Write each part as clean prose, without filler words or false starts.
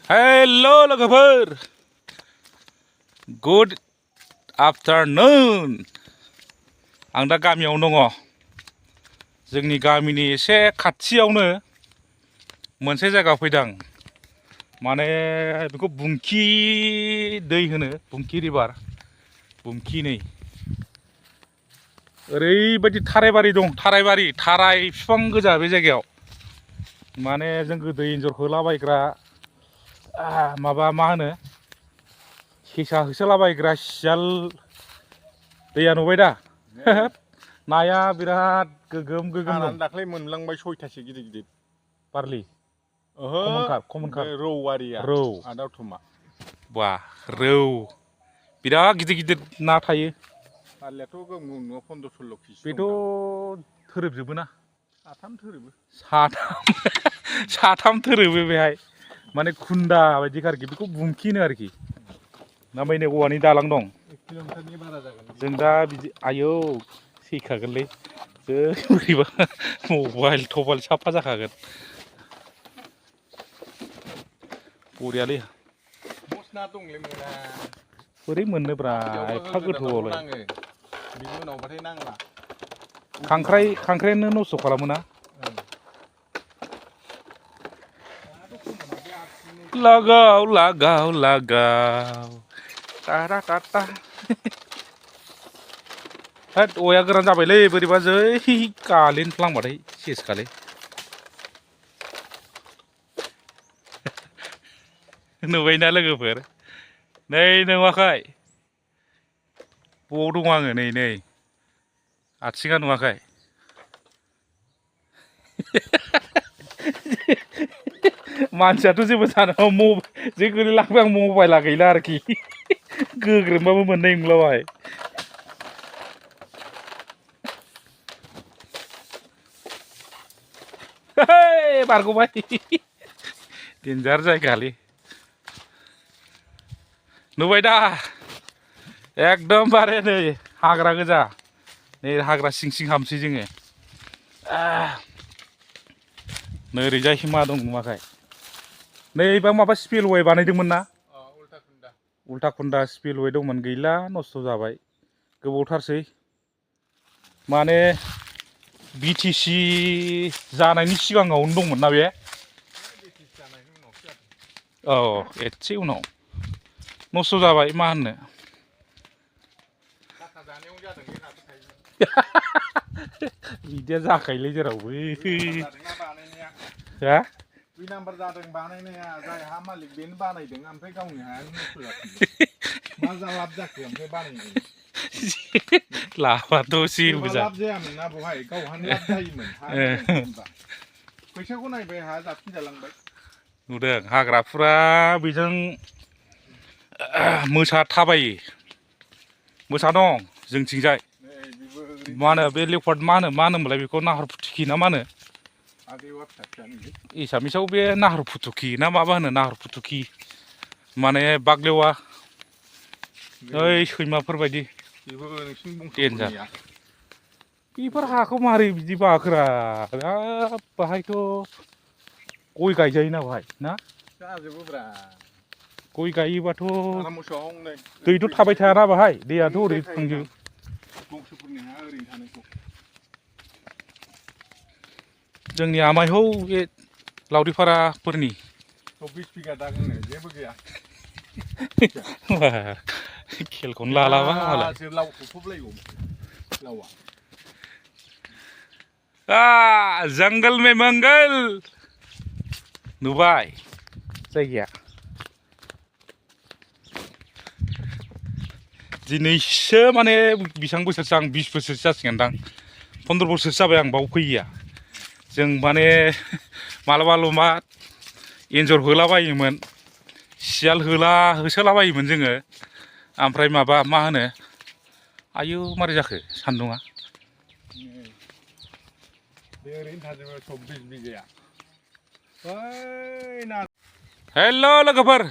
hello लोगोफोर good afternoon आं दा गामियावनो दङ जोंनि गामिनि एसे खाथियावनो मोनसे जायगा फैदों माने बेखौ बुंखि दै होनो बुंखि रिभार बुंखि नै ओरैबायदि थारायबारि दं थाराय बिफां गोजा बे जायगायाव माने जों गोदो एन्जर होलाबायग्रा माबा मा होनो सेसा होसोलाबायग्रा सियाल दैया नुबाय दा नाया बिराद गोगोम दं दाख्लै मोनलांबाय 6थासो गिदिर गिदिर बारलि ओहो कमन काट रौ आरिया रौ आदाव थमा बा रौ बिराद गिदिर गिदिर ना थायो बारलियाथ' गोमो 15-16 केजि बेथ' थोरोबजोबो ना साथाम थोरोबो साथाम थोरोबो बेहाय माने खुन्दा बायदि आरोखि बेखौ बुंखिनो आरोखि ना बै नै औवानि दालां दं 1 किल'मिटारनि बारा जागोन जों दा बिदि आयौ सैखागोनलै जै बोरैबा मबाइल साफा जाखागोन बरियालै मसना दंलै मोना बोरै मोननोब्रा एफा गोथौआवलाय बिनि उनावबाथाय नांला खांख्रायानो नस्थ' खालामो ना लागाव टारा टाटा होद औवाया गोरान जाबायलै बोरैबा जै गालिनफ्लांबाथाय सेसखालै नुबायना लोगोफोर नै नुवाखै बबाव दङ आङो नै आथिङा नुवाखै मानसियाथ' जेबो जानांगौ जे गोलैलांबाय आं मबाइला गैला आरोखि गोग्रोमबाबो मोननाय नंला बाहाय बारग'बाय देन्जार जायगालै नुबाय दा एकदमबारे नै हाग्रा गोजा नै हाग्रा सिं हाबसै जोङो नोरैजाय मा दं नुवाखै नैबा माबा स्पिलवे बानायदोंमोन ना उल्टा खुन्दा स्पिलवे दंमोन गैला नस्थ' जाबाय गोबावथारसै माने BTC जानायनि सिगाङावनो दंमोन ना बे औ एसे उनाव नस्थ' जाबाय मा होननो बिदिया जाखायोलै जेरावबो हा 2 नाम्बार जादों बानायनाया जाय हा मालिक बेनो बानायदों ओमफ्राय गावनि हायानो नस्थ' जाफिनदों मा लाब जाखो ओमफ्राय बानायदों लाबाथ' जेबो लाब जायामोन ना बहाय गावहानो लाब जायोमोन फैसाखौ नायबाय हाया जाफिनजालांबाय नुदों हाग्राफोरा बेजों मोसा थाबायो मोसा दं जोंथिंजाय मा होनो बे लेपर्ड मा होनोमोनलाय बेखौ नाहर फुथुखि ना मा होनो एसामिसाव बे नाहर फुथुखि ना माबा होनो नाहर फुथुखि माने बाग्लेवा ओइ सैमाफोरबायदि देन्जार बेफोर हाखौ मारै बिदि बाखोरा बाहायथ' गय गायजायोना बाहाय ना जाजोबोब्रा गय गायोबाथ' दैथ' थाबाय थायाना बाहाय दैयाथ' ओरै थांजोबो जोंनि आमायहौ बे लावरिपाराफोरनि 24 बिगा दागोननो जेबो गैया खेलखौनो लालाबा लाव थफबलायगौ लावा जंगल में मंगल नुबाय जायगाया दिनैसो माने बेसेबां बोसोरसो आं 20 बोसोरसो जासिगोनदां 15 बोसोरसो जाबाय आं बाव फैयैया जों माने मालाबा एन्जर होलाबायोमोन सियाल होसोलाबायोमोन जोङो ओमफ्राय माबा मा होनो आयौ मारै जाखो सान्दुङा हेल' लोगोफोर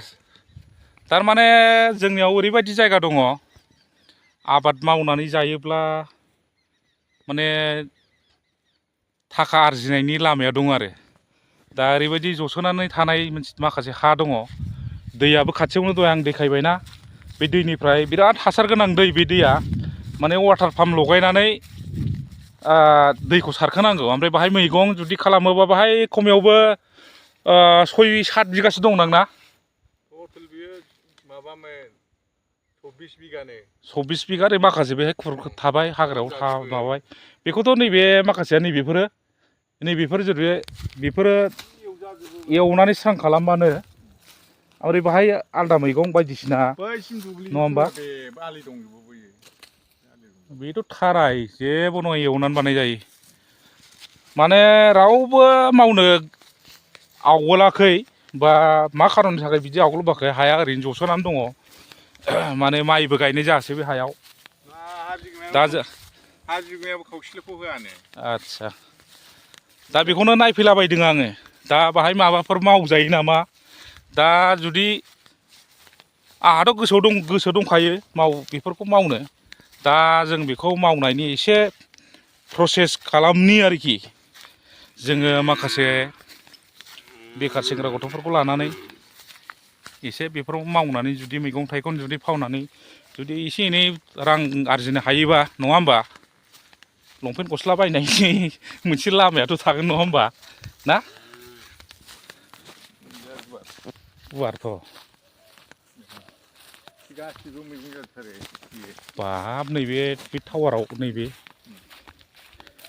थारमाने जोंनियाव ओरैबायदि जायगा दङ आबाद मावनानै जायोब्ला माने थाखा आरजिनायनि लामाया दं आरो दा ओरैबायदि जसोनानै थानाय माखासे हा दङ दैयाबो खाथियावनो दं आं देखायबायना बे दैनिफ्राय बिराद हासार गोनां दै बे दैया माने वाटार पाम्प लगायनानै दैखौ सारखोनांगौ ओमफ्राय बाहाय मैगं जुदि खालामोबा बाहाय खमायावबो 6-7 बिगासो दंदां ना टटेल बियो माबामोन 24 बिगानो 24 बिगा ओरै माखासे बेहाय थाबाय हाग्रायाव माबाबाय बेखौथ' नैबे माखासेया नैबेफोर जुदि बेफोरो एवनानै स्रां खालामबानो ओमफ्राय बाहाय आलदा मैगं बायदिसिना बैसिम दुब्लि नङा होमबा बे आलि दंजोबो बैयो बेथ' थाराय जेबो नङा एवनानै बानाय जायो माने रावबो मावनो आवगोलाखै बा मा खारननि थाखाय बिदि आवगोलबोआखै हाया ओरैनो जसोनानै दङ माने माइबो गायनाय जायासै बे हायाव दा हा बिगोमायाबो खावसेल'खौ होआनो आदसा दा बेखौनो नायफैलाबायदों आङो दा बाहाय माबाफोर मावजायो नामा दा जुदि आंहाथ' गोसो दंखायो बेफोरखौ मावनो दा जों बेखौ मावनायनि एसे प्रसेस खालामनि आरोखि जोङो माखासे बेखार सेंग्रा गथ'फोरखौ लानानै एसे बेफोराव मावनानै जुदि मैगं थाइगं जुदि फावनानै जुदि एसे एनै रां आरजिनो हायोबा नङा होमबा लंपेन्ट गस्ला बायनायनि मोनसे लामायाथ' थागोन नङा होमबा ना गुवारथ' गासिबो मैगं जाथारो बाब नैबे बे टावाराव नैबे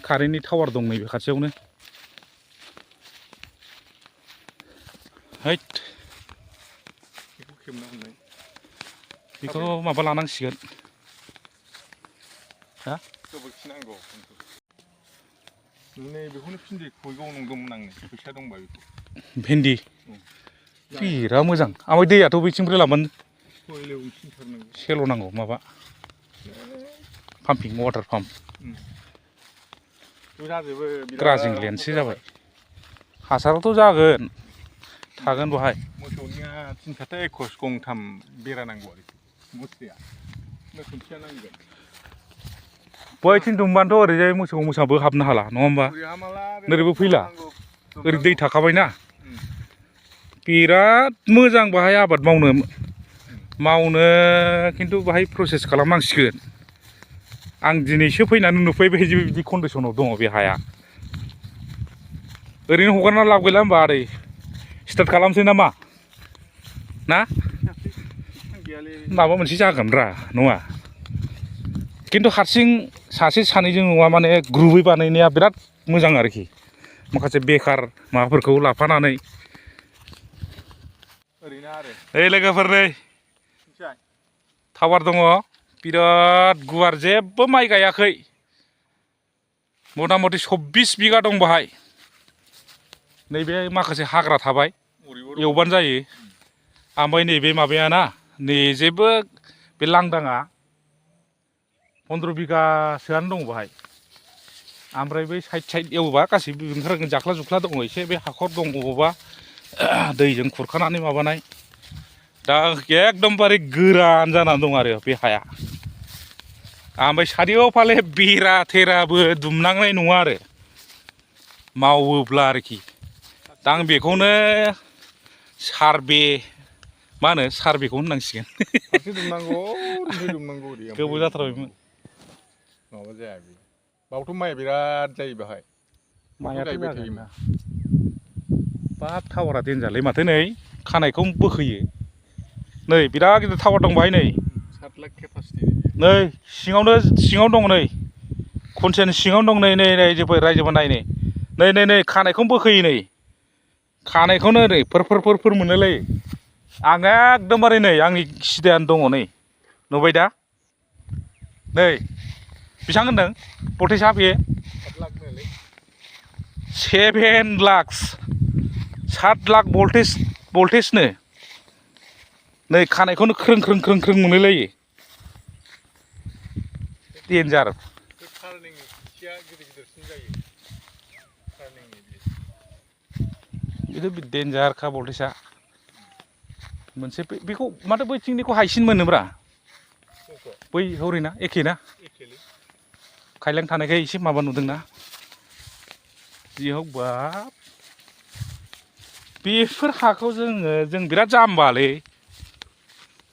कारेन्टनि टावार दं नैबे खाथियावनो हैद बेखौ खेबना हमनाय बेखौ माबा लानांसिगोन हा गोबोरखिनांगौ नै बेखौनो फिनदे खुबैबाव नंदोंमोन आङो फैसा दंबा बेखौ भेन्दि बिराद मोजां ओमफ्राय दैयाथ' बैथिंनिफ्राय लाबानो सेल' नांगौ माबा पाम्पिं वाटार पाम्प ग्राजिं लेन्ससो जाबाय हासाराथ' जागोन थागोन बहाय मोसौनिया 3 खाथा 21 गंथाम बेरा नांगौ आरोखि मुस्रिया खुन्थिया नांगोन बैथिं दुमबानोथ' ओरैजाय मोसौ मोसाबो हाबनो हाला नङा होमबा नोरैबो फैला ओरै दै थाखाबायना बिराद मोजां बाहाय आबाद मावनो खिन्थु बाहाय प्रसेस खालामनांसिगोन आं दिनैसो फैनानै नुफैबाय जे बिदि कन्डिसनाव दङ बे हाया ओरैनो हगारना लाब गैला होमबा आदै स्टार्ट खालामसै नामा ना माबा मोनसे जागोनब्रा नङा खिन्थु हारसिं सासे सानैजों नङा माने ग्रुपै बानायनाया बिराद मोजां आरोखि माखासे बेखार माबाफोरखौ लाफानानै ओइ लोगोफोर नै टावार दङ बिराद गुवार जेबो माइ गायाखै मथा मथि 24 बिगा दं बाहाय नैबे माखासे हाग्रा थाबाय एवबानो जायो ओमफ्राय नैबे माबायाना नै जेबो बे लांदाङा 15 बिगासोआनो दङ बाहाय ओमफ्राय बै साइड एवोबा गासैबो ओंखारगोन जाख्ला जुख्ला दङ एसे बे हाखर दं बबावबा दैजों खुरखानानै माबानाय दा एकदमबारे गोरान जानानै दं आरो बे हाया ओमफ्राय सारियाव फाले बेरा थेराबो दुमनांनाय नङा आरो मावोब्ला आरोखि दा आं बेखौनो सारभेखौ होननांसिगोन गोबाव जाथारबायमोन माबा जाया बे बावथ' माइ बिराद जायो बाहाय माइयाथ' जागोन बाब टावारा देनजारलै माथो नै खानायखौ बोखोयो नै बिराद गिदिर टावार दं बाहाय नै 7 लाख केपासिटि नै सिङाव दं नै खनसेनि सिङाव दं नै रायजोबो नाय नै खानायखौनो बोखोयो नै खानायखौनो ओरै फोर मोनलायलायो आं एकदमबारे नै आंनि सिदायानो दङ नै नुबाय दा नै बेसेबां होनदों भल्टेजआ बेयो 7 लाख 7 लाख भल्टेजनो नै खानायखौनो ख्रों मोनलायलायो देन्जार बेथ' देन्जारखा भल्टेजआ मोनसे बेखौ माथो बैथिंनिखौ हाइसिन मोनोब्रा बै हरैना एखे ना खायलें थानायखाय एसे माबा नुदोंना जिहक बाब बेफोर हाखौ जों बिराद जाम्बालै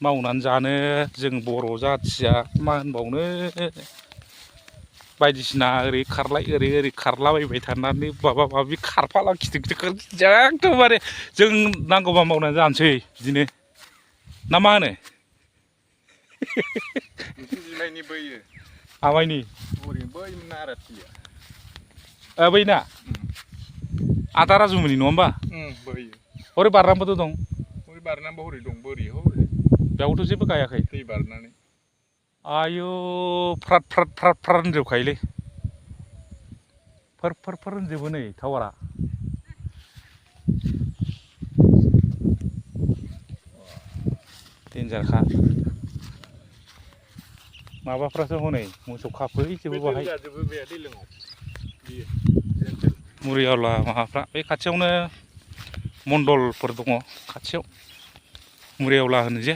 मावनानै जानो जों बर' जाथिया मा होनबावनो बायदिसिना ओरै खारलाबायबाय थानानै माबा माबि खारफाला खिथिख एकदमबारे जों नांगौबा मावनानै जानोसै बिदिनो ना मा होनो नोंसिनि बिमायनि बोयो आमायनि ओरैनो बै नाराथिलिया बैना आदा राजुमोननि नङा होमबा बोयो हरै बारनांबोथ' दं हरै बारनांबो हरै दं बोरि हरै बेयावथ' जेबो गायाखै दै बारनानै आयु फ्रात होनजोबखायोलै फोर होनजोबो नै टावारा देन्जारखा माबाफ्रासो हनै मोसौ खाफैजोबो बाहाय मुरियावला माबाफ्रा बे खाथियावनो मण्डलफोर दङ खाथियाव मुरियावला होनो जे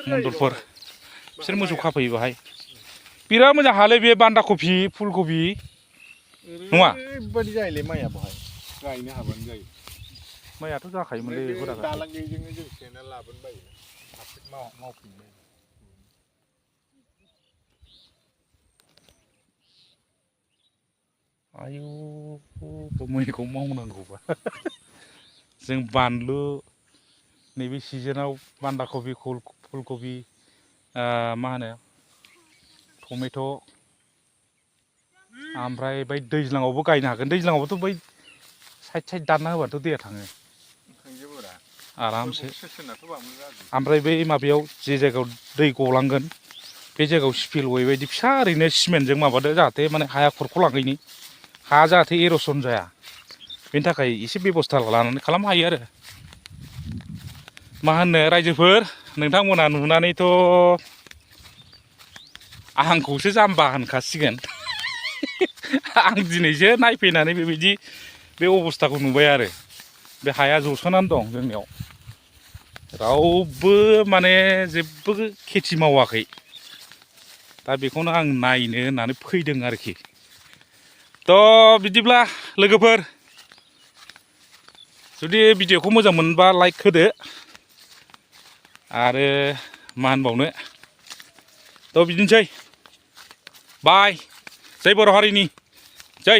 मण्डलफोर बिसोर मोसौ खाफैयो बाहाय बिराद मोजां हालै बे बान्दा कफि फुल कफि नङा ओरैबायदि जायोलै माइया बहाय गायनो हाबानो जायो माइयाथ' जाखायोमोनलै दालां गैयिजोंनो जों सेना लाबोनो बायो मावफिननो आयु मैगं मावनांगौबा जों बानलु नैबे सिजोनाव बान्दा कफि फुल कफि मा होनो टमेट' ओमफ्राय बै दैज्लाङावबो गायनो हागोन दैज्लाङावबोथ' बै साइड दानना होबाथ' दैया थाङो आरामसे ओमफ्राय बै माबायाव जे जायगायाव दै गलांगोन बे जायगायाव स्पिल वे बायदि फिसा ओरैनो सिमेन्टजों माबादो जाहाथे माने हाया खुरख'लाङैनि हा जाहाथे एरसन जाया बेनि थाखाय एसे बेब'स्था लानानै खालामनो हायो आरो मा होननो रायजोफोर नोंथांमोना नुनानैथ' आंखौसो जाम्बा होनखासिगोन आं दिनैसो नायफैनानै बेबायदि बे अबस्थाखौ नुबाय आरो बे हाया जसोनानै दं जोंनियाव रावबो माने जेबो खेथि मावाखै दा बेखौनो आं नायनो होननानै फैदों आरोखि थ' बिदिब्ला लोगोफोर जुदि भिडिअखौ मोजां मोनबा लाइक होदो आरो मा होनबावनो थ' बिदिनोसै बाय जै बर' हारिनि जै